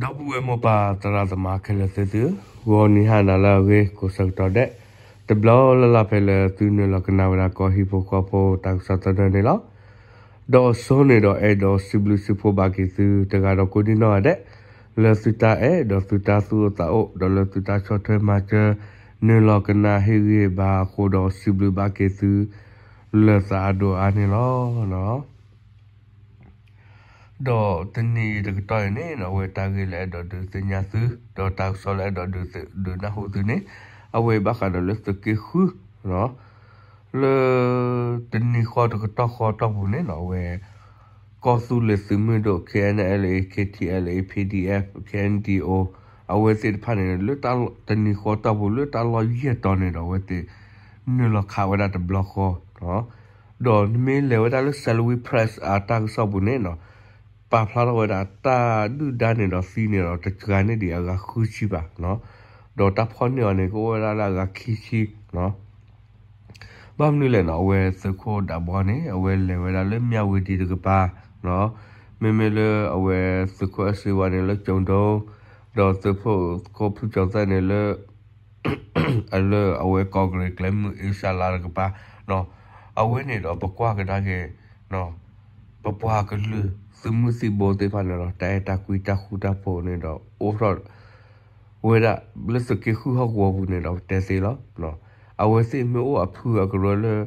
ဒီပုၢ်ဝဲၢ်မိၢ်ပၢ်သရၣ်သမါခဲလၢာ်သ့ၣ်သုဧၢ, ဂီၤနံၤဟါနၤလၢအဂ့ၤ ကိးဆၢကတီၢ်ဒဲး, တဘျီလၢ်လၢ်ဖဲလၢသုနုာ်လီၤကနၣ်ဝဲဒၣ်ကီၢ်ဟံၣ်ဖိဃီဖိတၢ်ကစီၣ်သနၢၣ်န့ၣ်လီၤ. ဒီးအစိန့ၣ်ဒီးအဲၣ်ဒိးစံးဘျုးစံးဖှိၣ်ဘၣ်က့ၤသုတဂၤဒီးကိးဒံနီၢ်ဂၤဒဲး, လၢသုတၢ်အဲၣ်ဒီးသုတၢ်သူၣ်အိၣ်သးအိၣ် ဒီးလၢသုတၢ်ဆီၣ်ထွဲမၤစၢၤ နုာ်လီၤကနၣ်ဟ့ၣ်ဂံၢ်ဘါအဃိဒီးစံးဘျုးဘၣ်က့ၤသု လၢသးအဒိၣ်အါန့ၣ်လီၤ. ဒီးတနံၤတကတီၢ်အံၤန့ၣ် အဝဲတၢ်ဂ့ၢ်လၢအဲၣ်ဒိးဒုးသ့ၣ်ညါသု ဒီးတၢ်ကစီၣ်လၢအဲၣ်ဒိးဒုးနၢ်ဟူသုန့ၣ် အဝဲဘၣ်ဃးဒီးလၢသုးက့ဃု လၢတနံၤဃီတကတီၢ်ဃီတီၢ်ပူၤန့ၣ် အဝဲ ကီၢ်သူလ့ၤသုးမုၢ်ဒိၣ် K N L A K T L A P D F K N D O အဝဲသ့ၣ်တဖၣ်န့ၣ် လၢတနံၤဃီတီၢ်ပူၤလၢတၢ်လီၢ်ယဲၢ်တီၤန့ၣ်ဒီး အဝဲသ့ၣ်နုာ်လီၤခးဝဲဒၣ်တဘျီဃီ ဒီးနမ့ၢ်လဲၤဝဲဒၣ်လၢ Salween Press အတၢ်ကစီၣ်ပူၤန့ၣ် ပာ်ဖျါထီၣ်ဝဲဒၣ်တၢ်ဒုၣ်ဒါန့ၣ်ဒီးသံန့ၣ်ဒီးတစှၤန့ၢ်ဒံးအဂၤဃုဆံဘၣ်, ဒီးတၢ်ဖီၣ်န့ၢ်အီၤန့ၣ် ကအိၣ်ဝဲဒၣ်လၢအဂၤခံဆံ ဘၣ်မနုၤလဲၣ်န့ၣ် အဝဲသုးခိၣ်ဒးဘီန့ၣ် အဝဲလဲၤဝဲဒၣ်လၢမၠၣ်ဝတံၤတကပၤ, မ့မ့ၢ်လၢအဝဲသုးခိၣ်အဲၣ်စ့ဝါန့ၣ်လၢကၠိၤဒိ ဒီးသုးခိၣ်ဖုကၠီၤသဲၣ်န့ၣ်လၢ လၢအဝဲကီၢ်ကရ့ၣ်ကျဲမုၢ်အ့စၢလါတကပၤ, အဝဲန့ၣ်ဒီးပကွၢ်ကဒါက့ၤ ပပှၤကလုာ်သုးမုၢ်သံၣ်ဘိသ့ၣ်တဖၣ်န့ၣ်ဒီး တၢ်အဲၣ်တၢ်ကွံတၢ်ဃူတၢ်ဖိးန့ၣ်ဒီး အိၣ်ထီၣ်ဝဲဒၣ်လၢသုးက့ဃုဟီၣ်ကဝီၤပူၤန့ၣ်ဒီး ပတဲသ့လီၤ. အဝဲသ့ၣ်မ့ၢ်အိၣ်အဖုအကရၢလၢ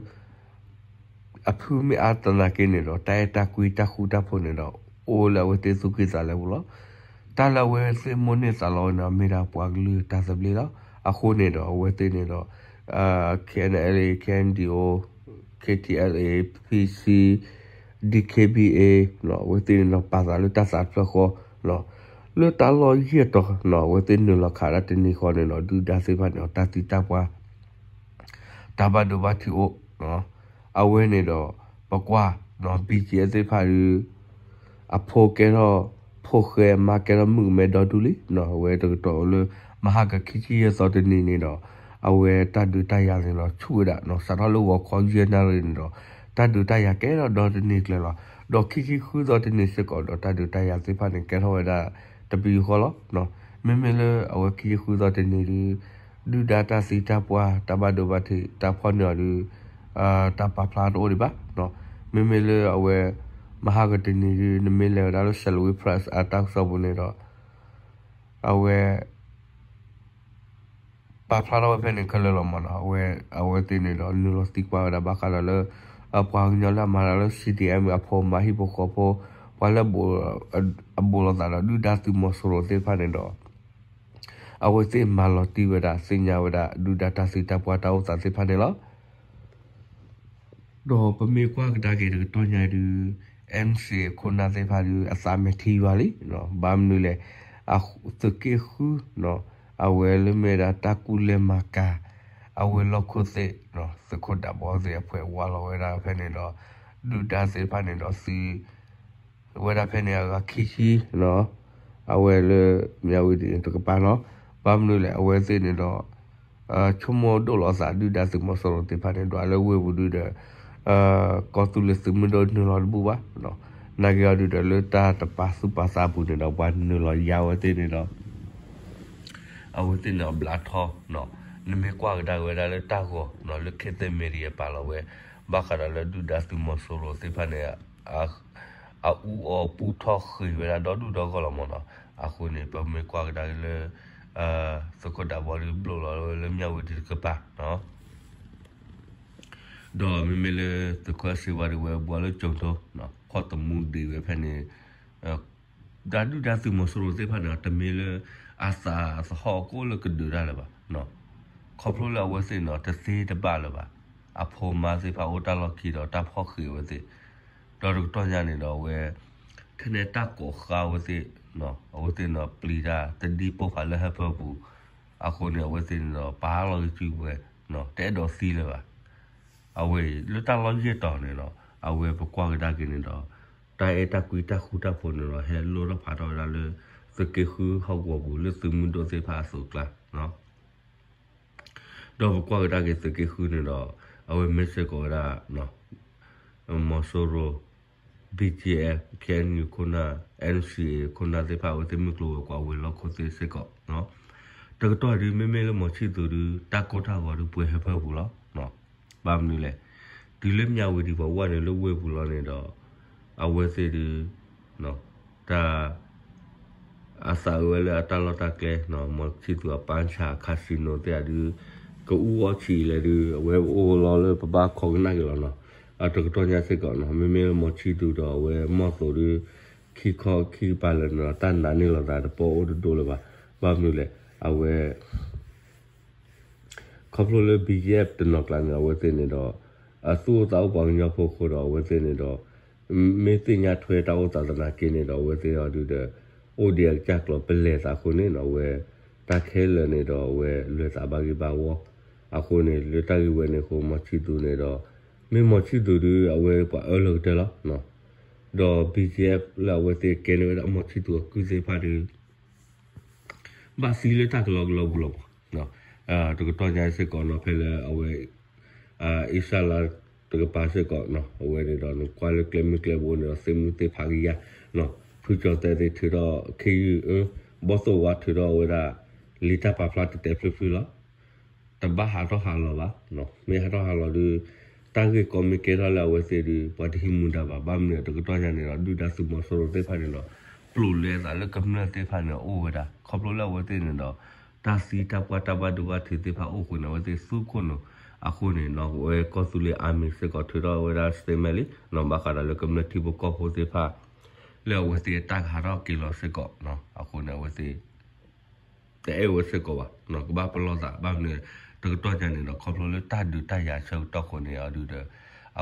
အဖုမ့ၢ်အါသနာ်က့န့ၣ်ဒီး တၢ်အဲၣ်တၢ်ကွံတၢ်ဃူတၢ်ဖိးန့ၣ်ဒီး အိၣ်လၢအဝဲသ့ၣ်သူၣ်ကံၢ်သးလဲပူၤလီၤ. တၢ်လၢအဝဲသ့ၣ်မိၣ်န့ၢ်သးလီဝဲန့ၣ် မ့ၢ်ဒၣ်ပှၤကလုာ်တၢ်သဘျ့လီၤ. အဃိန့ၣ်ဒီး အဝဲသ့ၣ်န့ၣ်ဒီး K N L A K N D O K T L A P C D K B A အဝဲသ့ၣ်န့ၣ်ဒီး ပာ်သးလၢတၢ်သးတဖျၢၣ်ဃီ လၢတၢ်လီၢ်ယဲၢ်တီၤန့ၣ် အဝဲသ့ၣ်နုာ်လီၤခးဒၣ်တနံၤဃီန့ၣ်ဒီး ဒုၣ်ဒါသ့ၣ်တဖၣ်န့ၣ်ဒီး တၢ်သံတၢ်ပှၢ် တၢ်ဘၣ်ဒိဘၣ်ထံးအိၣ်, အဝဲန့ၣ်ဒီး ပကွၢ် ဘံၣ်ကၠံသ့ၣ်တဖၣ်ဒီး အဖိကဲထီၣ်ဖိဃဲ အမါကဲထီၣ်မုၣ်ကမဲဒီဒူၣ်လံ, အဝဲတကတီၢ်လၢ မဟါကခံဆံယဲၢ်သီတနံၤန့ၣ်ဒီး အဝဲတၢ်ဒုးတၢ်ယၤန့ၣ်ဒီး ဆူၣ်ဝဲဒၣ် စးထီၣ်လၢဂီၤခီယဲၢ်နၣ်ရံၣ်န့ၣ်ဒီး တၢ်ဒုးတၢ်ယၤကဲထီၣ်ဒီတနံၤကျၢၤလီၤ. ဒီးခံဆံဃုသီတနံၤစ့ၢ်ကီးဒီး တၢ်ဒုးတၢ်ယၤသ့ၣ်တဖၣ်န့ၣ် ကဲထီၣ်ဝဲဒၣ်တပယူာ်ဃီလီၤ. မ့မ့ၢ်လၢအဝဲခံဆံဃုသီတနံၤဒီး ဒုၣ်ဒါတၢ်သံတၢ်ပှၢ် တၢ်ဘၣ်ဒိဘၣ်ထံး တၢ်ဖီၣ်န့ၢ်အီၤဒီး တၢ်ပာ်ဖျါတအိၣ်ဒံးဘၣ်. မ့မ့ၢ်လၢအဝဲ မဟါကတနံၤဒီး နမ့ၢ်လဲၤဝဲဒၣ်လၢ Salween Press အတၢ်ကစီၣ်ပူၤန့ၣ်ဒီး အဝဲ ပာ်ဖျါထီၣ်ဝဲဖဲန့ၣ်ခဲလၢာ်လီၤမးနီၤ. အဝဲ အဝဲသ့ၣ်န့ၣ်ဒီး နုာ်လီၤသံကွၢ်ဝဲဒၣ်ဘၣ်ဃးဒီးလၢ ပှၤကညီလၢအမၤတၢ်လၢ C D M အဖိမါဟံၣ်ဖိဃီဖိ ပှၤလၢ အဘူးလိာ်သးဒီးဒုၣ်ဒါသုးမီၤစိရိၤသ့ၣ်တဖၣ်န့ၣ်ဒီး အဝဲသ့ၣ်မၤလီၤတံၢ်ဝဲဒၣ် သ့ၣ်ညါဝဲဒၣ် ဒုၣ်ဒါတၢ်သံတၢ်ပှၢ်တၢ်အိၣ်သးသ့ၣ်တဖၣ်န့ၣ်လီၤ. ဒီးပမ့ၢ်ကွၢ်ကဒါက့ၤတကတီၢ်ညါဒီး M C ခိၣ်နၢ်သ့ၣ်တဖၣ်ဒီး အသးမဲာ်ထံယွၤလံ. ဘၣ်မနုၤလဲၣ်, သုးက့ဃု အဝဲလၢမ့ၢ်ဒၣ်တၢ်ကူၣ်လဲၤမၤကၤ အဝဲလီၢ်ခိၣ်သ့ၣ် သုးခိၣ်ဒးဘီသ့ၣ်အဖှဲးဝါလီၤဝဲဒၣ်ဖဲန့ၣ်ဒီး ဒုၣ်ဒါသ့ၣ်တဖၣ်န့ၣ်ဒီးသံ ဝဲဒၣ်ဖဲန့ၣ်အဂၤခံဆံ အဝဲလၢ မၠၣ်ဝတံၤန့ၣ်တကပၤနီၤ. ဘၣ်မနုၤလဲၣ် အဝဲသ့ၣ်န့ၣ်ဒီး ဆိကမိၣ်ဒိၣ်လီၤသးဒုၣ်ဒါသုးမီၤစိရိၤသ့ၣ်တဖၣ်န့ၣ် ဒွးလၢဝ့ၢ်ပူၤဒုဒီး ကီၢ်သူလ့ၤသုးမုၢ်ဒိၣ်နုာ်လီၤတဘူၣ်ဘၣ်. နာ်က့အီၤဒုဒီးလၢတၢ်တပာ်သူၣ်ပာ်သးအပူၤန့ၣ်ဒီး ပှၤနုာ်လီၤယါဝဲသ့ၣ်န့ၣ်ဒီး အဝဲသ့ၣ်န့ၣ်အဘျးထီ နမ့ၢ်ကွၢ်ကဒါက့ၤဝဲဒၣ်လၢတၢ်ဂီၤ လၢ ခေတ်သစ် Media ပာ်လီၤဝဲ ဘၣ်ဃးဒီးလၢဒုၣ်ဒါသုးမီၤစိရိၤသ့ၣ်တဖၣ်န့ၣ် အအူအီၣ်ပူထီၣ်ဃ့ၢ်ဝဲဒၣ်ဒီဒူၣ်ဒီဂီၢ်လီၤမးနီၤ. အဃိန့ၣ် ပမ့ၢ်ကွၢ်ကဒါက့ၤလၢ သုးခိၣ်ဒးဘီဒီးဘျိးလီၤဝဲလၢမၠၣ်ဝတံၤတကပၤ ဒီးမ့မ့ၢ်လၢသုးခိၣ်အဲၣ်စ့ဝါဒီးဝဲဘှါလၢကၠိၤဒိ ခီၣ်သမူဒံးဝဲဖဲန့ၣ် ဒုၣ်ဒါသုးမီၤစိရိၤသ့ၣ်တဖၣ်န့ၣ် တမ့ၢ်လၢအသးသဟီၣ်ကအိၣ်လၢကဒုးတၢ်လၢၤဘၣ်. ခီဖျိလၢအဝဲသ့ၣ်န့ၣ် တသ့တဘၣ်လၢၤဘၣ်. အဖိမါသ့ၣ်တဖၣ်အိၣ်တၢ်လီၢ်ခံဒီးတၢ်ဖီၣ်ဃ့ၢ်အဝဲသ့ၣ် ဒီးတကတီၢ်ညါန့ၣ်ဒီးအဝဲ ခဲန့ၣ်တၢ်ကိးဃါအဝဲသ့ၣ် အဝဲသ့ၣ်န့ၣ်ပျံၤတၢ်တဒံပိၢ်ဖးလၢဟၢဖၢပူၤ အဃိန့ၣ် အဝဲသ့ၣ်န့ၣ်ဒီးပာ်လီၤက့ၤစုကဝဲၤ တအဲၣ်ဒိးသံလၢၤဘၣ်. အဝဲအံၤ လၢတၢ်လီၢ်ယဲၢ်တီၤန့ၣ်ဒီး အဝဲပကွၢ်ကဒါက့ၤန့ၣ်ဒီး တၢ်အဲၣ်တၢ်ကွံတၢ်ဃူတၢ်ဖိးန့ၣ်ဒီး ဟဲလိၣ်ထီၣ်ဖးထီၣ်ဝဲဒၣ်လၢ သုးက့ဃုဟီၣ်ကဝီၤပူၤလၢသုးမုၢ်ဒိၣ်သ့ၣ်တဖၣ်အသိးအကျါ ဒီးပကွၢ်ကဒါက့ၤသုးက့ဃုန့ၣ်ဒီး အဝဲမ့ၢ်စ့ၢ်ကီးဝဲဒၣ် မီၤစိရိၤ BGF, KNU ခိၣ်နၢ် NCA ခိၣ်နၢ်သ့ၣ်တဖၣ် အဝဲသ့ၣ်မုၢ်ကျိၤဝဲၤကွာ်ဝဲၤလီၢ်ခိၣ်သ့ၣ်စ့ၢ်ကီး တကတီၢ်ဒုး မ့မ့ၢ်လၢမီၤဆံၣ်သူးဒုး တၢ်ကိၢ်တၢ်ဂီၤဒုးပှဲၤဟၢဖၢပူၤလီၤ. ဘၣ်မနုၤလဲၣ်, တုၤလၢမၠးဝတံၤပှၤဝဲန့ၣ်လၢဝ့ၢ်ပူၤလီၤန့ၣ်ဒီး အဝဲသ့ၣ်ဒုး တၢ် အသးအုးဝဲလၢအတၢ်လီၢ်တၢ်ကျဲနီၤ, မီၤဆံၣ်သူးအပၢ်ဆၣ် casino သ့ၣ်ဒုး ကအူအီၣ်ဆံးလဲၣ်ဒုး အဝဲအိၣ်လီၤလၢပဘၣ်ခိးကနၣ်က့ၤလီၤနီၤ. အတကတီၢ်ညါစ့ၢ်ကီးနီၤ, မ့မ့ၢ်လၢမီၤဆံၣ်သူးဒီးအဝဲမီၢ်သိးဒုး ခံခီခံကပၤလၢာ်န့ၣ်ဒီး တၢ်နာ်န့ၢ်လိာ်သးတပီၢ်အိၣ်တဒိၣ်လၢၤဘၣ်. ဘၣ်မနုၤလဲၣ်, အဝဲ ခီဖျိလၢ BGF တနီၤကျါန့ၣ် အဝဲသ့ၣ်န့ၣ်ဒီး အသူၣ်အိၣ်သးအိၣ်ပှၤကညီဖိအဃိဒီး အဝဲသ့ၣ်န့ၣ်ဒီး မ့ၢ်သ့ၣ်ညါထွဲတၢ်အိၣ်သးသနာ်က့န့ၣ်ဒီး အဝဲသ့ၣ်အီၤဒုးဒီး အိၣ်ဒံးအကစၢ်ကျိၤပလဲၤသးအဃိန့ၣ်နီၤ, အဝဲ တၢ်ခဲလၢာ်န့ၣ်ဒီး အဝဲလဲၤသးဘၣ်ဂ့ၢ်ဘၣ်ဝီ အဃိန့ၣ် လၢတၢ်ဂ့ၢ်ဝဲန့ၣ်အဃိ မီၤဆံၣ်သူးန့ၣ်ဒီး မ့ၢ်မီၤဆံၣ်သူးဒုး အဝဲပှၤအၢလီၤကတၢၢ်လီၤ. ဒီး BGF လၢအဝဲသ့ၣ်ကဲန့ၢ်ဝဲဒၣ်မီၤဆံၣ်သူးအကုၢ်သ့ၣ်တဖၣ်ဒုး ဘၣ်သံလၢတၢ်ကလီကလီပူၤလီၤမး. တကတီၢ်ညါစ့ၢ်ကီးနီၤ ဖဲလၢအဝဲ အံၣ်စရ့လးတကပၤစ့ၢ်ကီးနီၤ အဝဲန့ၣ်ဒီး နကွၢ်လၢကျဲမုၢ်ကျဲဘိန့ၣ်ဒီး သ့ၣ်မုၢ်သ့ၣ်ဖးကယၤနီၤ, ဖုကၠီၤသဲးသ့ၣ်ထုးထီၣ်ခ့ယုၢ် ဘီၣ်သိၣ်ဝါထုးထီၣ်ဝဲဒၣ် လံာ်တၢ်ပာ်ဖျါတဲာ်တဲာ်ဖျုးဖျုးလီၤ. တဘၣ်ဟးထီၣ်ဟးလီၤဘၣ်, မ့ၢ်ဟးထီၣ်ဟးလီၤဒုး တၢ်ဂ့ၢ်ကီမ့ၢ်ကဲထီၣ်လၢအဝဲသ့ၣ်ဒုး ပှၤတဟံးမူဒါဘၣ်. ဘၣ်မနုၤတကတီၢ်ညါန့ၣ်ဒီး ဒုၣ်ဒါသုးမီၤစိရိၤသ့ၣ်တဖၣ်န့ၣ်ဒီး ပျိာ်လဲသးလၢကမျၢၢ်သ့ၣ်တဖၣ်န့ၣ်အိၣ်ဝဲဒၣ် ခီဖျိလၢအဝဲသ့ၣ်န့ၣ်ဒီး တၢ်သံတၢ်ပှၢ်တၢ်ဘၣ်ဒိဘၣ်ထံးသ့ၣ်တဖၣ်အိၣ်ဃိန့ၣ် အဝဲသ့ၣ်သူခိၣ်နူာ်အဃိန့ၣ်နီၤ အဝဲကီၢ်သူလ့ၤ Army စ့ၢ်ကီးထုးထီၣ်ဝဲဒၣ် statement လံနီၤ ဘၣ်ဃးဒီးလၢကမျၢၢ်ထံဖိကီၢ်ဖိသ့ၣ်တဖၣ် လၢအဝဲသ့ၣ်တၢ်ကဟးထီၣ်က့ၤလီၤစ့ၢ်ကီးနီၤ အဃိန့ၣ် အဝဲသ့ၣ် တအဲၣ်ဝဲစ့ၢ်ကီးဘၣ်နီၤ ကဘၣ်ပလီၢ်သး ဘၣ်မနုၤ တကတီၢ်ညါန့ၣ်ဒီး ခီဖျိလၢတၢ်ဒုးတၢ်ယၤဆၢကတီၢ်ဃိန့ၣ်အီၤဒုးဒီး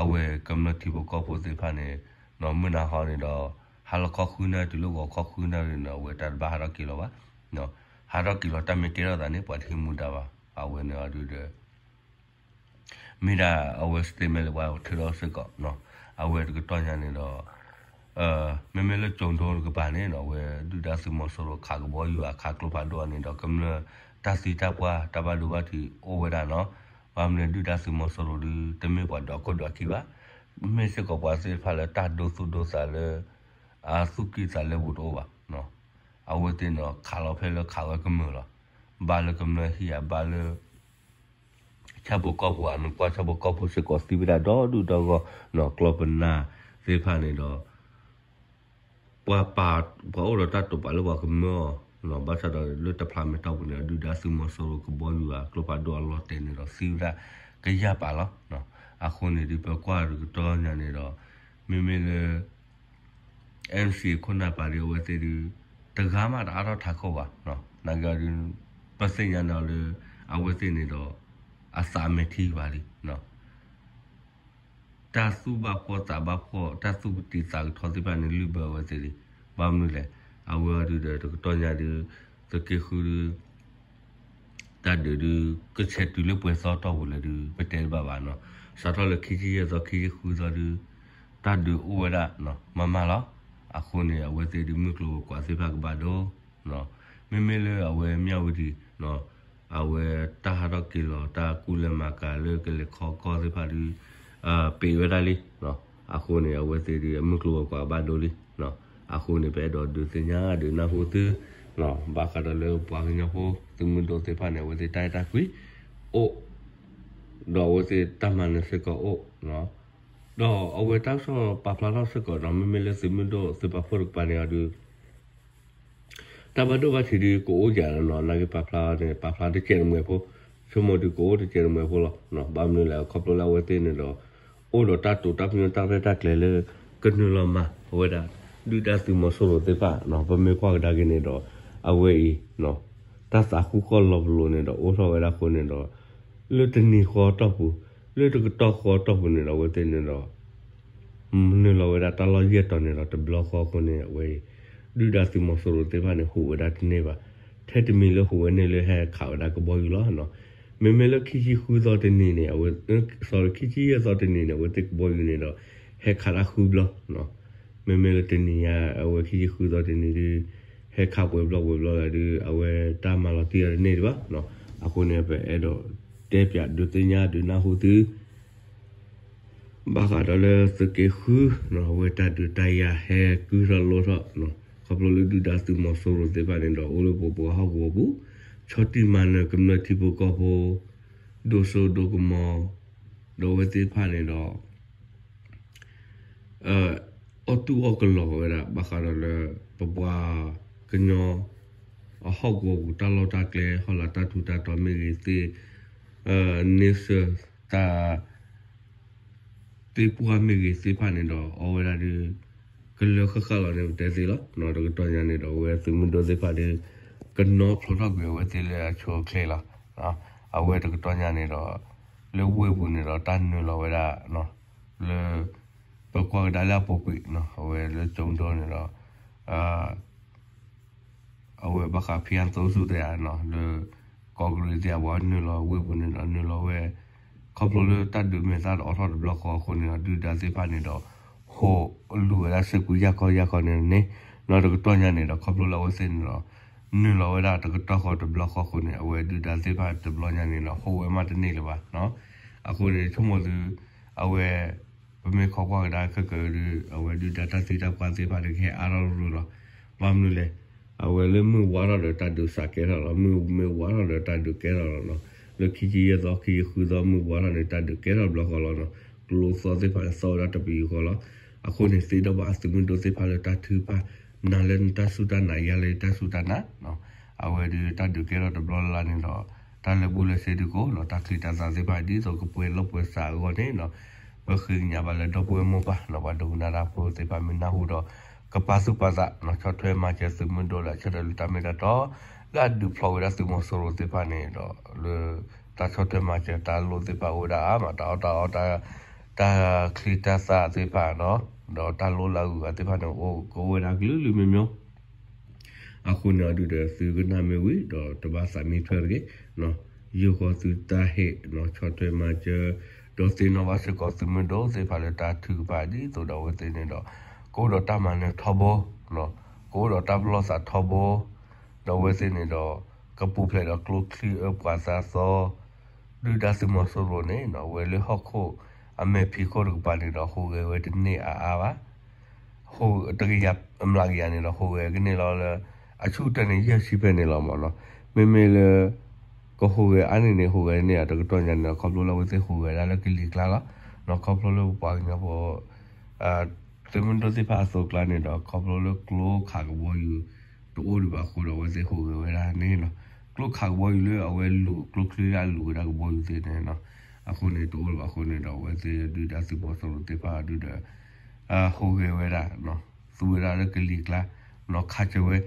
အဝဲကမျၢၢ်ထံဖိကီၢ်ဖိသ့ၣ်တဖၣ်န့ၣ် မုၢ်နၤဟီန့ၣ်ဒီး ဟါလီၤခီဃုနၣ်ရံၣ်တုၤလၢဂီၤခီဃုနၣ်ရံၣ်န့ၣ် အဝဲတၢ်တဘၣ်ဟးထီၣ်က့ၤလီၤဘၣ်. ဟးထီၣ်က့ၤလီၤတၢ်မ့ၢ်ကဲထီၣ်သးန့ၣ် ပှၤတဟံးမူဒါဘၣ် အဝဲန့ၣ်အီၤဒုးဒီး မ့ၢ်ဒၣ်အဝဲ statement လၢပှၤထုးထီၣ်စ့ၢ်ကီးနီၤ အဝဲတကတီၢ်ညါန့ၣ်ဒီး မ့မ့ၢ်လၢကၠိၤဒိတကပၤန့ၣ်နီၤ အဝဲဒုၣ်ဒါသုးမီၤစိရိၤခးကဘီယူၤအခးကျိဖးဒိၣ်အီၤန့ၣ်ဒီး ကမျၢၢ်တၢ်သံတၢ်ပှၢ်တၢ်ဘၣ်ဒိဘၣ်ထံးအိၣ်ဝဲဒၣ်နီၤ. ဘၣ်မနုၤဒုၣ်ဒါသုးမီၤစိရိၤဒုး တမ့ၢ်ပှၤဒွးခိၣ်ဒွးခံဘၣ် မ့ၢ်စ့ၢ်ကီးပှၤသ့ၣ်တဖၣ်လၢတၢ်ဒိသူၣ်ဒိသးလၢ အသူၣ်ကံၢ်သးလဲပူၤတအိၣ်ဘၣ်. အဝဲသ့ၣ်န့ၣ်ဒီး ခးလီၤဖဲလၢခးဝဲကမၢၢ်လီၤ. ဘၣ်လၢကမျၢၢ်ဟံၣ်ဧါ ဘၣ်လၢ ဆၣ်ဖိကီၢ်ဖိဧါ နကွၢ်ဆၣ်ဖိကီၢ်ဖိစ့ၢ်ကီးသံဝဲဒၣ်ဒီဒူၣ်ဒီဂီၢ်နီၤ ကျီၢ်ပနၢ်သ့ၣ်တဖၣ်န့ၣ်ဒီး ပှၤပာ် ပှၤအိၣ်ဒီးတၢ်တိာ်ပာ်လၢပှၤကမၢအီၤ ဘၣ်ဆၣ်ဒီးလၢတဖျးမဲာ်တီၢ်ပူၤန့ၣ် ဒုၣ်ဒါသုးမီၤစိရိၤကဘီယူၤဧါ ကျိဖးဒိၣ်အလီၤတဲာ်န့ၣ်ဒီးသံဝဲဒၣ်ကယၢ်ပာ်လီၤ. အဃိန့ၣ်ဒုးပကွၢ်တကတီၢ်ညါန့ၣ်ဒီး မ့မ့ၢ်လၢ NCA ခိၣ်နၢ်ပာ်ဒုးအဝဲသ့ၣ်ဒုး တဂၤမးတအါထီၣ်ထးခိၣ်ဘၣ်. နာ်က့အီၤဒုး ပသ့ၣ်ညါန့ၣ်လၢ အဝဲသ့ၣ်န့ၣ်ဒီး အသးမဲာ်ထံဘၣ်လံ. တၢ်သူၣ်ဘၣ်ဖှီၣ်သးဘၣ်ဖှီၣ် တၢ်သူၣ်ကတံၤသးကထီသ့ၣ်တဖၣ်န့ၣ် လုၢ်ဘၢအဝဲသ့ၣ်လံ. ဘၣ်မနုၤလဲၣ်, အဝဲအီၤဒုးဒီးတကတီၢ်ညါဒုး သုးက့ဃုဒုး တၢ်ဒုးဒုး ကဆဲးတုၤလၢပှဲၤသီတီၢ်ပူၤလဲၣ်ဒုး ပတဲတဘၣ်ဘၣ်နီၤ. စးထီၣ်လၢခံဆံယဲၢ်သီ ခံဆံဃုသီဒုး တၢ်ဒုးအိၣ်ဝဲဒၣ်မးမးလီၤ. အဃိန့ၣ် အဝဲသ့ၣ်ဒုးမုၢ်ကျိၤဝဲၤကွာ်သ့ၣ်တဖၣ်ကဘၣ်ဒိ မ့မ့ၢ်လၢအဝဲမၠၣ်ဝတံၤ အဝဲတၢ်ဟးထီၣ်က့ၤလီၤ တၢ်ကူၣ်လဲၤမၤကၤလၢကလဲၤခီကီၢ်သ့ၣ်တဖၣ်ဒုး ပ့ၤဝဲဒၣ်လံ. အဃိန့ၣ် အဝဲသ့ၣ်ဒုး အမုၢ်ကျိၤဝဲၤကွာ်ကဘၣ်ဒိလံ. အဃိန့ၣ် ပအဲၣ်ဒိးဒုးသ့ၣ်ညါဒုးနၢ်ဟူသု ဘၣ်ဃးဒီးလၢပှၤကညီဖိသုးမုၢ်ဒိၣ်သ့ၣ်တဖၣ်န့ၣ် အဝဲသ့ၣ်တၢ်အဲၣ်တၢ်ကွံအိၣ် ဒီးအဝဲသ့ၣ်တၢ်မၤနၢၤစ့ၢ်ကီးအိၣ် ဒီးအဝဲတၢ်ကစီၣ်ပာ်ဖျါထီၣ်စ့ၢ်ကီးနီၤ မ့မ့ၢ်လၢသုးမုၢ်ဒိၣ်သုးပာ်ဖှိၣ်တကပၤန့ၣ်အီၤဒုး တၢ်ဘၣ်ဒိဘၣ်ထံးဒုးကအိၣ်ယၤလီၤနီၤ နာ်က့ပာ်ဖျါန့ၣ် ပာ်ဖျါတကဲးတမှဲၤဖိ ဆိကမိၣ်ဒုးကအိၣ်တကဲးတမှဲၤဖိလီၤ. ဘၣ်မနုၤလဲၣ် ခီဖျိလၢအဝဲသ့ၣ်န့ၣ်ဒီး အိၣ်ဒီးတၢ်တိာ်တၢ်ပညိၣ်တၢ်ရဲၣ်တၢ်ကျဲၤလၢ ကနုာ်လီၤမၤအဝဲဒၣ် ဒုၣ်ဒါသုးမီၤစိရိၤသ့ၣ်တဖၣ် ပမ့ၢ်ကွၢ်ကဒါက့ၤန့ၣ်ဒီး အဝဲအံၤ တၢ်သးဃူဃီလီၤပလိာ်န့ၣ်ဒီး အိၣ်ထီၣ်ဝဲဒၣ်အဃိန့ၣ်ဒီး လၢတနံၤဃီတီၢ်ပူၤ လၢတကတီၢ်ဃီတီၢ်ပူၤန့ၣ်ဒီး အဝဲသ့ၣ်န့ၣ်ဒီး နုာ်လီၤဝဲဒၣ်တၢ်လီၢ်ယဲၢ်တီၤန့ၣ်ဒီးတဘျီဃီအဃိန့ၣ် အဝဲအံၤ ဒုၣ်ဒါသုးမီၤစိရိၤသ့ၣ်တဖၣ်န့ၣ် ဟူးဝဲဒၣ်တန့ၢ်ဘၣ်. ထဲတမံၤလၢဟူးဝဲန့ၢ်လၢဟဲခးဝဲဒၣ်ကဘီယူၤလီၤ. မ့မ့ၢ်လၢခံဆံဃုသီတနံၤန့ၣ် အဝဲ sorry ခံဆံယဲၢ်သီတနံၤန့ၣ် အဝဲသ့ၣ်ကဘီယူၤန့ၣ်ဒီး ဟဲခးတၢ်ဃုဘျီ မ့မ့ၢ်လၢတနံၤညါ အဝဲခံဆံဃုသီတနံၤဒုး ဟဲခးပှဲၤဘျီပှဲၤဘျီလၢဒုး အဝဲတၢ်မၤလီၤတံၢ်အီၤတန့ၢ်ဒံးဘၣ်. အဃိန့ၣ် ပအဲၣ်ဒိးတဲပၠးဒုးသ့ၣ်ညါဒုးနၢ်ဟူသု ဘၣ်ဃးဒီးလၢသုးက့ဃု အဝဲတၢ်ဒုးတၢ်ယၤဟဲကုၢ်ထီၣ်လိၣ်ထီၣ် ခီဖျိလၢဒုၣ်ဒါသုးမီၤစိရိၤသ့ၣ်တဖၣ်န့ၣ်ဒီး အိၣ်လၢပပှၤဟီၣ်ကဝီၤပူၤ ဆီၣ်တံၢ်မၤနၢၤကမျၢၢ်ထံဖိကီၢ်ဖိ ဒိၣ်စိဒိၣ်ကမီၤ ဒီးအဝဲသ့ၣ်တဖၣ်န့ၣ်ဒီး အီၣ်တူၢ်အီၣ်ကလီၤဝဲဒၣ် ဘၣ်ဃးဒီးလၢ ပပှၤကညီ အဟီၣ်ကဝီၤပူၤ တၢ်လီၢ်တၢ်ကျဲ ဟီၣ်လာ်တၢ်ထူးတၢ်တီၤမ့ၢ်ဂ့ၤသ့ၣ် န့ဆၢၣ်တၢ် သ့ၣ်ပှၢ်မ့ၢ်ဂ့ၤသ့ၣ်တဖၣ်န့ၣ်ဒီး အီၣ်ဝဲဒၣ်ဒုး ကလၢဃၣ်ဃၣ်လီၤန့ၣ် ပတဲသ့လီၤ. တကတီၢ်ညါန့ၣ်ဒီး အဝဲသုးမုၢ်ဒိၣ်သ့ၣ်တဖၣ်ဒုး ကနီၣ်ဖျိးထီၣ်ကွံာ်အဝဲသ့ၣ်လၢအဆိအချ့လီၤ. အဝဲတကတီၢ်ညါန့ၣ်ဒီး လၢဝ့ၢ်ပူၤန့ၣ်ဒီး တၢ်နုာ်လီၤဝဲဒၣ် လၢ ပကွၢ်ကဒါလၢအပူၤကွံာ် အဝဲလၢကၠိဒိန့ၣ်ဒီး အဝဲဘၣ်ဃးဖံအသိစူၢ်တဲဧါ လၢ ကီၢ်ကရံၣ်သ့ၣ်အဝဲနုာ်လီၤဝ့ၢ်ပူၤန့ၣ်ဒီးနုာ်လီၤဝဲ ခီဖျိလၢတၢ်ဒုးမဲာ်သၣ်တအိးထီၣ်တဘျီဃီအဃိန့ၣ်ဒီး ဒုၣ်ဒါသ့ၣ်တဖၣ်န့ၣ်ဒီး ဟိးလူၤဝဲဒၣ်စ့ၢ်ကီးယၢ်ခီယၢ်ခီန့ၣ်န့ၣ် ဒီးတကတီၢ်ညါန့ၣ်ဒီး ခီဖျိလၢအဝဲသ့ၣ်န့ၣ်ဒီး နုာ်လီၤဝဲဒၣ်တကတီၢ်ဃီတဘျီဃီအဃိန့ၣ် အဝဲဒုၣ်ဒါသ့ၣ်တဖၣ်တဘျီညါန့ၣ်ဒီး ဟိးဝဲမးတန့ၢ်လၢၤဘၣ်. အဃိန့ၣ် ဆိကမိၣ်သု အဝဲ ပမ့ၢ်ခိးကွၢ်ကဒါခဲကၢဒုး အဝဲဒုၣ်ဒါတၢ်သံတၢ်ပှၢ်သ့ၣ်တဖၣ်န့ၣ်ကဟဲအါထီၣ်ရူၤလီၤ. ဘၣ်မနုၤလဲၣ်, အဝဲလၢမုၢ်ဝါထီၣ်ဒီးတၢ်ဒုးစးကဲထီၣ်လီၤ. မုၢ်မ့ၢ်ဝါထီၣ်ဒီးတၢ်ဒုးကဲထီၣ်လီၤနီၤ. လၢခံဆံယဲၢ်သီ ခံဆံဃုသီ မုၢ်ဝါထီၣ်န့ၣ် တၢ်ဒုးကဲထီၣ်တဘျီဃီလီၤနီၤ. ကျိသီသ့ၣ်တဖၣ်န့ၣ် သီဝဲဒၣ်တပယူာ်ဃီလီၤ. အဃိန့ၣ် သ့ဒီးဘၣ်သုးမုၢ်ဒိၣ်သ့ၣ်တဖၣ်လၢတၢ်ထုကဖၣ် နၤလၢနတၢ်စူၢ်တၢ်နာ် ယၤလၢယတၢ်စူၢ်တၢ်နာ် အဝဲဒုးတၢ်ဒုးကဲထီၣ်တဘျီလၢ်လၢ်န့ၣ်ဒီး တၢ်လၢာ်ဘူၣ်လၢာ်စ့ဒုးကိးလီၤ တၢ်ချံတၢ်သၣ်သ့ၣ်တဖၣ် ဒ်သိးကပှဲၤလီၢ်ပှဲၤစးအဂီၢ်န့ၣ်နီၤ, ပဃ့ကညးဘၣ်လၢဒီပုၢ်ဝဲၢ်မိၢ်ပၢ်နီၤ ပှၤဒိကနၣ်တၢ်ဖိသ့ၣ်တဖၣ်မ့ၢ်နၢ်ဟူဒီး ကပာ်သူၣ်ပာ်သးနီၤ ဆီၣ်ထွဲမၤစၢၤသုးမုၢ်ဒိၣ်လၢအဆၢထၢၣ်လၢတၢ်မ့ၢ်တၢ်တီ လၢအဒုးဖျိးဝဲဒၣ်သုးမီၤစိရိၤသ့ၣ်တဖၣ်န့ၣ်ဒီး လၢတၢ်ဆီၣ်ထွဲမၤစၢၤတၢ်လိၣ်သ့ၣ်တဖၣ်အိၣ်ဝဲဒၣ်အါမး တၢ်အီၣ်တၢ်အီ တၢ်ချံတၢ်သၣ်သ့ၣ်တဖၣ်နီၤ ဒီးတၢ်လိၣ်လၢအဂုၤအဂၤသ့ၣ်တဖၣ်န့ၣ် ကအိၣ်ဝဲဒၣ်ကလုာ်လုာ်မ့ၢ်မ့ၢ် အဃိန့ၣ်အဒုးဒီး သုကနၣ်မ့ၢ်ဝံၤ ဒီးတဘၣ်သးမံထွဲတဂ့ၤ, ယိၤဃီသုတၢ်ဟ့ၣ်နီၤ ဆီၣ်ထွဲမၤစၢၤ ဒီးသ့ၣ်နီၣ်ဘၣ်စ့ၢ်ကီးသုးမုၢ်ဒိၣ်သ့ၣ်တဖၣ်လၢတၢ်ထုကဖၣ်ဒ်သိးဒီးအဝဲသ့ၣ်န့ၣ်ဒီး ကအိၣ်ဒီးတၢ်မၤနၢၤထီဘိ, ကအိၣ်ဒီးတၢ်ပလီၢ်သးထီဘိ, ဒီးအဝဲသ့ၣ်န့ၣ်ဒီး ကပူၤဖျဲးဒီးကျိချံအၢပှၤသးသီ ဒုၣ်ဒါသုးမီၤစိရိၤန့ၣ် အဝဲလၢဟီၣ်ခိၣ်အမဲာ်ဖံးခိၣ်တကပၤန့ၣ်ဒီး ဟူးဂဲၤဝဲတန့ၢ်အါအါဘၣ်. ဟူးတကယၤအမျးကယၤန့ၣ်ဒီး ဟူးဂဲၤကန့ၢ်လီၤလၢ အဆူၣ်တၢၢ်န့ၣ် ယဲၢ်ဆံဖဲန့ၣ်လီၤမ့ၢ်နီၤ. မ့မ့ၢ်လၢ ကဟူးဂဲၤအါန့ၢ်န့ၣ် ဟူးဂဲၤန့ၢ်အတကတီၢ်ညါန့ၣ်ဒီး ခီဖျိလၢအဝဲသ့ၣ်ဟူးဂဲၤဒၣ်လၢကလံၤကျါလီၤ. ခီဖျိလၢပပှၤကညီဖိ သုးမုၢ်ဒိၣ်သ့ၣ်တဖၣ်အသိးကျါန့ၣ်ဒီး ခီဖျိလၢကျိခးကဘီယူၤ တအိၣ်ဒံးဘၣ်အဃိဒီး အဝဲသ့ၣ်ဟူးဂဲၤဝဲဒၣ်န့ၣ်နီၤ. ကျိခးကဘီယူၤလၢအဝဲလူၤ ကျိချံလၢအလူၤဝဲဒၣ်ကဘီယူၤသ့ၣ်န့ၣ်နီၤ အဃိန့ၣ် တအိၣ်ဒံးဘၣ်အဃိန့ၣ်ဒီး အဝဲသ့ၣ်ဒုၣ်ဒါသုးမီၤစိရိၤသ့ၣ်တဖၣ်ဒုးဒီး ဟူးဂဲၤဝဲဒၣ် သူဝဲဒၣ်လၢကလံၤကျါ နီၤ ခးစၢၤဝဲ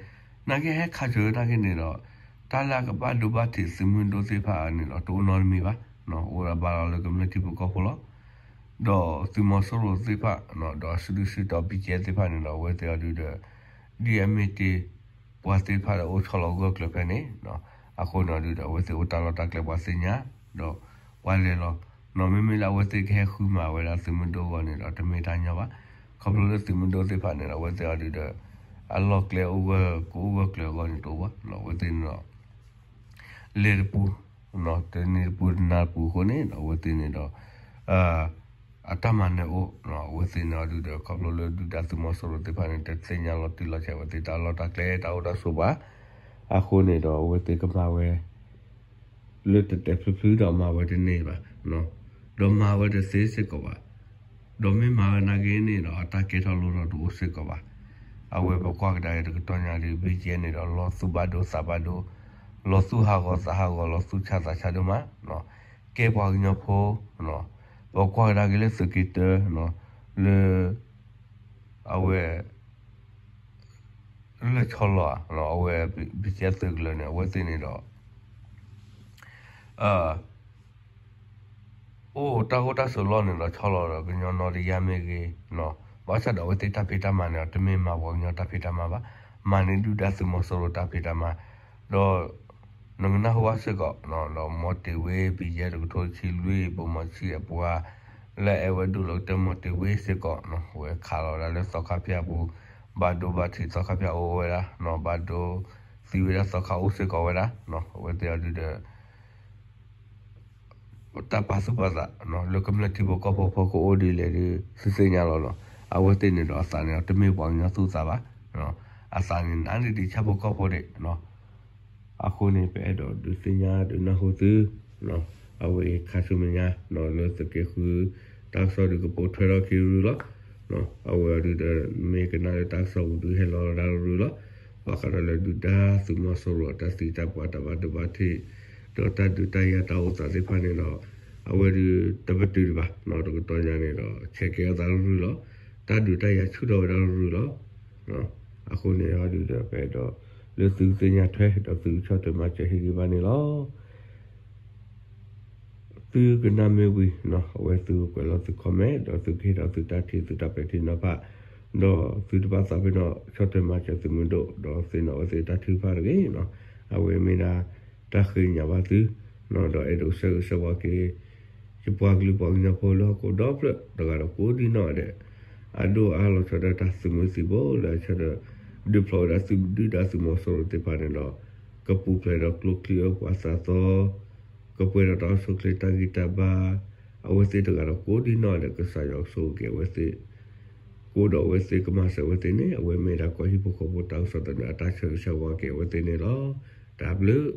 နာ်က့ဟဲခးစၢၤဝဲနာ်က့န့ၣ်ဒီး တၢ်လၢအကဘၣ်ဒိဘၣ်ထံးသုးမုၢ်ဒိၣ်သ့ၣ်တဖၣ်န့ၣ်ဒီး တအိၣ်နီတမံၤဘၣ်, အိၣ်ဒၣ်ဘၣ်လီၤလၢကမျၢၢ်ထံဖိကီၢ်ဖိလီၤ. ဒီးသုးမီၤစိရိၤသ့ၣ်တဖၣ် ဒီးစုဒုစုတီၤ ဘံၣ်ကဲသ့ၣ်တဖၣ်န့ၣ်ဒီး အဝဲသ့ၣ်အီၤဒုးဒီး ဒ်အမ့ၢ်တ့ၢ် ပှၤသ့ၣ်တဖၣ်လၢအိၣ်ဆီလီၤဂၢၢ်ကျၢၤဖဲန့ၣ် အဃိန့ၣ်အီၤဒုးဒီး အဝဲသ့ၣ်အိၣ်တၢ်လီၢ်တၢ်ကျဲပှၤသ့ၣ်ညါ ဒီးပှၤလဲၤလီၤ နီၢ်မ့မ့ၢ်လၢအဝဲသ့ၣ်ကဟဲဃုမၤဝဲဒၣ်သုးမုၢ်ဒိၣ်အဂီၢ်န့ၣ်ဒီး တမ့ၢ်တၢ်ညီဘၣ်. ခီဖျိလၢသုးမုၢ်ဒိၣ်သ့ၣ်တဖၣ်န့ၣ်ဒီး အဝဲသ့ၣ်အီၤဒုးဒီး အလီၢ်ကျဲအိၣ်ဂၢၢ်ကအိၣ်ဂၢၢ်ကျၢၤအဂီၢ်န့ၣ်တအိၣ်ဘၣ်, အဝဲသ့ၣ်န့ၣ်ဒီး လဲၤတပူၤ တနံၤတပူၤတနၤတပူၤအဃိန့ၣ်ဒီး အဝဲသ့ၣ်န့ၣ်ဒီး အတၢ်မၤနၢၤအိၣ် အဝဲသ့ၣ်န့ၣ်အီၤဒုးဒီး ခီဖျိလၢဒုၣ်ဒါသုးမီၤစိရိၤသ့ၣ်တဖၣ်န့ၣ် တသ့ၣ်ညါလီၤတံၢ်လီၤဆဲးအဝဲသ့ၣ်တၢ်လီၢ်တၢ်ကျဲတၢ်အိၣ်တၢ်ဆိးဘၣ်. အဃိန့ၣ်ဒီး အဝဲသ့ၣ်ကမၤဝဲ လၢတဲာ်တဲာ်ဖျုးဖျုးဒီးမၤဝဲတန့ၢ်ဘၣ်, ဒီးမၤဝဲတသ့စ့ၢ်ကီးဘၣ်, ဒီးမ့ၢ်မၤဝဲနာ်က့န့ၣ်ဒီး အတၢ်ကဲထီၣ်လိၣ်ထီၣ်တအိၣ်စ့ၢ်ကီးဘၣ်. အဝဲပကွၢ်ကဒါက့ၤတကတီၢ်ညါဒ် ဘံၣ်ကဲန့ၣ်ဒီး လီၤသူၣ်ဘၣ်ဒိသးဘၣ်ဒိ, လီၤသူၣ်ဟးဂီၤသးဟးဂီၤ လီၤသူၣ်ဆါသးဆါဒိၣ်မး, ကဲပှၤကညီဖိ, ပကွၢ်ကဒါက့ၤလၢသုးက့တၢ လၢ အဝဲ လၢဆီလီၤဧါ, အဝဲ ဘံၣ်ကဲသုးကလၢၤန့ၣ် အဝဲသ့ၣ်န့ၣ်ဒီး အိၣ်တၢ်ဂိၢ်တၢ်ဆိးလီၢ်န့ၣ်ဒီး ဆီလီၤဒီးကညီနီတယါမ့ၢ်ဂ့ၤ, ဘၣ်ဆၣ်ဒီးအဝဲသ့ၣ်တၢ်ဖံးတၢ်မၤန့ၣ်ဒီး တမ့ၢ်မၤပှၤကညီတၢ်ဖံးတၢ်မၤဘၣ်, မၤန့ၢ်ဒုၣ်ဒါသုးမီၤစိရိၤတၢ်ဖံးတၢ်မၤ, ဒီး နကနၢ်ဟူဘၣ်စ့ၢ်ကီး ဒီးမီၤတ့ၢ်ဝ့ ဘံၣ်ယဲၢ်တကထိတဆံလွံၢ် ဘိၣ်မီၤဆံအပှၤ လၢအအဲၣ်ဝဲဒိၣ်လီၤကတၢၢ်မီၤတ့ၢ်ဝ့စ့ၢ်ကီး ဝဲခးလီၤဝဲဒၣ်လၢသီခါဖၠၣ်ပူၤ ဘၣ်ဒိဘၣ်ထံးသီခါဖၠၣ်အိၣ်ဝဲဒၣ် ဘၣ်ဒိသံဝဲဒၣ်သီခါအိၣ်စ့ၢ်ကီးဝဲဒၣ် အဝဲသ့ၣ်အီၤဒုးဒီး တၢ်ပာ်သူၣ်ပာ်သး လၢကမျၢၢ်ထံဖိကီၢ်ဖိဖီခိၣ်အိၣ်ဒ်လဲၣ်ဒီး သုသ့ၣ်ညါလီၤနီၤ. အဝဲသ့ၣ်န့ၣ်ဒီးအသးန့ၣ်ဒီး တမ့ၢ်ပှၤကညီသူၣ်သးဘၣ်. အသးန့ၣ်နးန့ၢ်ဒံးဆၣ်ဖိကီၢ်ဖိဒံး. အဃိန့ၣ် ပအဲၣ်ဒိးဒုးသ့ၣ်ညါဒုးနၢ်ဟူသု အဝဲအံၤခါဆူမဲာ်ညါ လၢသုးက့ဃု တၢ်ကစီၣ်ဒုးကပိာ်ထွဲထီၣ်ခံရုၢ်လီၤ. အဝဲအံၤဒုးဒီး မ့ၢ်ကနၣ်လၢတၢ်ကစီၣ်ပူၤဒုးဟဲလီၤဒၣ်ရုၢ်လီၤ. ဘၣ်ဃးဒီးလၢဒုၣ်ဒါသုးမီၤစိရိၤအတၢ်သံတၢ်ပှၢ်တၢ်ဘၣ်ဒိဘၣ်ထံး ဒီးတၢ်ဒုးတၢ်ယၤတၢ်အိၣ်သးသ့ၣ်တဖၣ်န့ၣ်ဒီး အဝဲဒုးတပတုာ်ဒံးဘၣ်နီၤ. တကတီၢ်ညါန့ၣ်ဒီး ဆဲးကဲထီၣ်သးရုၢ်လီၤ. တၢ်ဒုးတၢ်ယၤဆူၣ်ထီၣ်ဝဲဒၣ်ရုၢ်လီၤ. အဃိန့ၣ်အံၤဒုးဒီး ပအဲၣ်ဒိး လၢသုသ့ၣ်ညါထွဲ ဒီးသုဆီၣ်ထွဲမၤစၢၤဟ့ၣ်ဂံၢ်ဘါန့ၣ်လီၤ. သုကနၣ်မ့ၢ်ဝံၤနီၤ အဝဲသုကွဲးလီၤသု comment ဒီးသုကဟ့ၣ်ဒီးသုတၢ်ထံၣ်သုတၢ်ပဲာ်ထံနီၤဖး ဒီးသုတဘၣ်သးပ့ၤနီၣ်ဆီၣ်ထွဲမၤစၢၤသုမုာ်ဒိၣ် ဒီးသ့ၣ်နီၣ်ဝဲသ့ၣ်တၢ်ထုကဖၣ်တဂ့ၤနီၤ. အဝဲမ့ၢ်ဒၣ်တၢ်ဃ့ကညးဘၣ်သု ဒီးအဲၣ်ဒိးဆၢဂ့ၤဆၢဝါက့ၤ ယပှၤကလုာ်ပှၤကညီဖိလၢဟီၣ်ခိၣ်ဒီဖျၢၣ်တဂၤဒီးကိးဒံနီၢ်ဒဲး အဒိၣ်အါလီၤဆီဒၣ်တၢ်သုးမုၢ်သံၣ်ဘိလၢအဆၢဒီး ဒုးဖျိးဝဲဒၣ်သုးဒုၣ်ဒါသုးမီၤစိရိၤသ့ၣ်တဖၣ်န့ၣ်ဒီး ကပူၤဖျဲးဒီးကျိချံအၢပှၤသးသီ ကပှဲၤဒီးတၢ်အိၣ်ဆူၣ်အိၣ်ချ့တၢ်ဂံၢ်တၢ်ဘါ အဝဲသ့ၣ်တဂၤဒီးကိးဒံနီၢ်ဒဲး ကစၢ်ယွၤကဆိၣ်ဂ့ၤက့ၤအဝဲသ့ၣ် ကိးဒီးအဝဲသ့ၣ်ကမၤစၢၤအဝဲသ့ၣ်န့ၣ် အဝဲမ့ၢ်ဒၣ်ကီၢ်ဟံၣ်ဖိဃီဖိတၢ်ကစီၣ်သနၢၣ်အတၢ်ဆၢဂ့ၤဆၢဝါက့ၤအဝဲသ့ၣ်န့ၣ်လီၤ. တၢ်ဘျုး